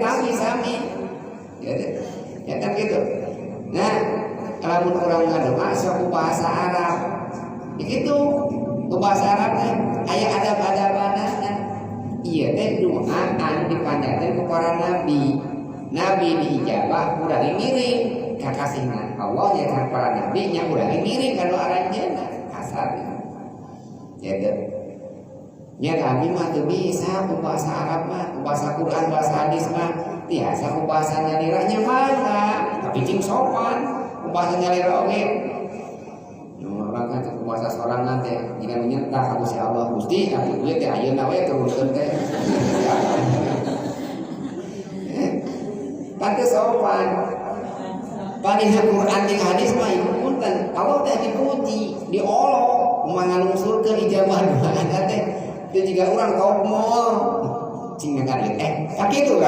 sami-sami. Ya, ya kan gitu. Nah, lamun urang ngadoa sok ku bahasa Arab. Ya gitu, ku bahasa Arab teh aya adab-adabanana. Ieu teh doa anu dipanjatkeun ku para nabi. Nabi diijabah, urang ngiring kakasihna Allah nya ka para nabi nya, urang ngiring ka doa aranjeunna kasar. Ya teu. Ya kami mah teu bisa ku bahasa Arab mah, ku bahasa Quran, bahasa hadis mah tiasa, ku bahasa nyalira nya mangga, tapi cing sopan ku bahasa nyalira oge. Nu urang kan ku bahasa sorangan teh jika menyentak ka Gusti Allah, Gusti atuh duit teh ayeuna we turunkeun teh. Kan teu sopan. Padahal Quran jeung hadis mah ieu punten, Allah teh dipuji, diolok, kumaha ngalungsurkeun ijabah doa teh. Itu juga orang top mall cing ngarit eh sakitu.